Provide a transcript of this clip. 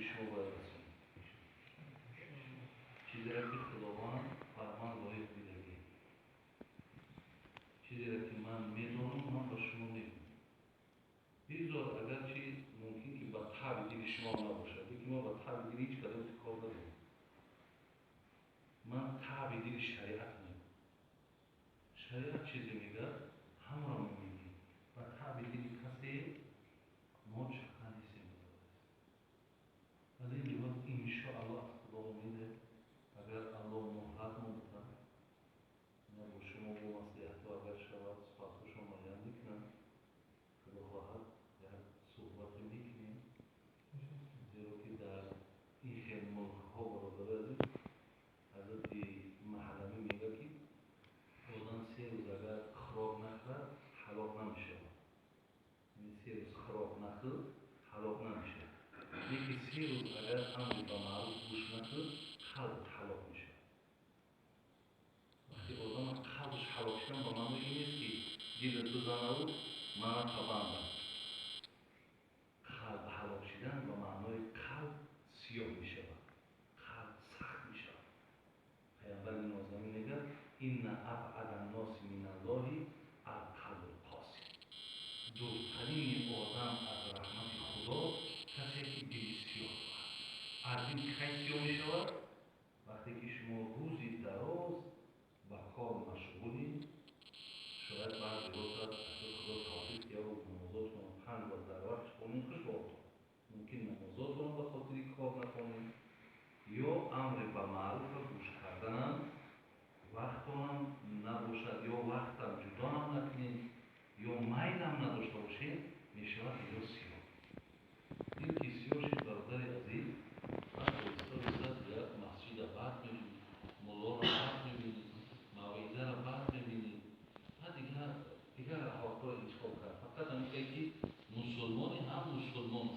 гӯши шумо бояд расонем. Чизеро ки Худованд бар ман лоиқ дидагӣ, чизеро ки ман медонам, ман ба шумо мегӯям. Бигзор агарчи мумкин ки ба таби дили шумо набошад, лекин мо ба таби дили ҳеҷ кадом кор надорем. Ман таби дили шариат мегӯям. Шариат чизе мегӯяд, ҳамаро мо мегӯем. Ба таби дили касе мо чақа нестем. Аз ин лиҳоз, иншоаллоҳ, аз Худо умеде, агар Аллоҳ муҳлат мо бидад, бо шумо бо маслиҳатҳо агар шавад, соатҳошон муайян мекунанд, Худо хоҳад, як суҳбате мекунем, зеро ки дар ин хел мулкҳо, бародари азиз, Ҳазрати Маҳрамӣ мегӯяд, ки одам 3 рӯз агар хӯрок нахӯрад, ҳалок намешавад. Яъне 3 рӯз хӯрок нахӯрд, ҳалок намешавад, лекин 3 рӯз агар амри ба маъруф гӯш накард, қалб ҳалок мешавад. Вақте одам қалбаш ҳалок шудан, ба маънои ин нест, ки дилат бизанаву мана табандам. Қалб ҳалок шудан ба маънои қалб сиёҳ мешавад, қалб сахт мешавад. Паямбари нозанин мегӯяд: «Инна абъада нноси миналлоҳи алқалбул қосӣ». Дуртарини одам аз раҳмати Худо касе ки дили сиёҳ дорад. Аз ин кай сиёҳ мешавад? Вақте ки шумо рӯзи дароз ба кор машғулӣ, шояд баъзе бошад, Худо тавфиқ диҳад, намозотон панҷ бор дар вақт хонем, хуш ба отон. Мумкин намозотонро ба хотири кор нахонем ё амре ба маъруфа гӯш карданам вақтонам набошад, ё вақтам ҷудоам накунем, ё майлам надошта бошем, мешавад дило сиёҳ. Дил ки сиёҳ шуд, бародари азиз, баъд оҳиста оҳиста дигар масҷида бад мебинӣ, муллоро бад мебинӣ, мавъизаро бад мебинӣ, баъд дигар роҳҳоро интихоб кард. Фақат ҳамин ки мусулмони ҳам мусулмон.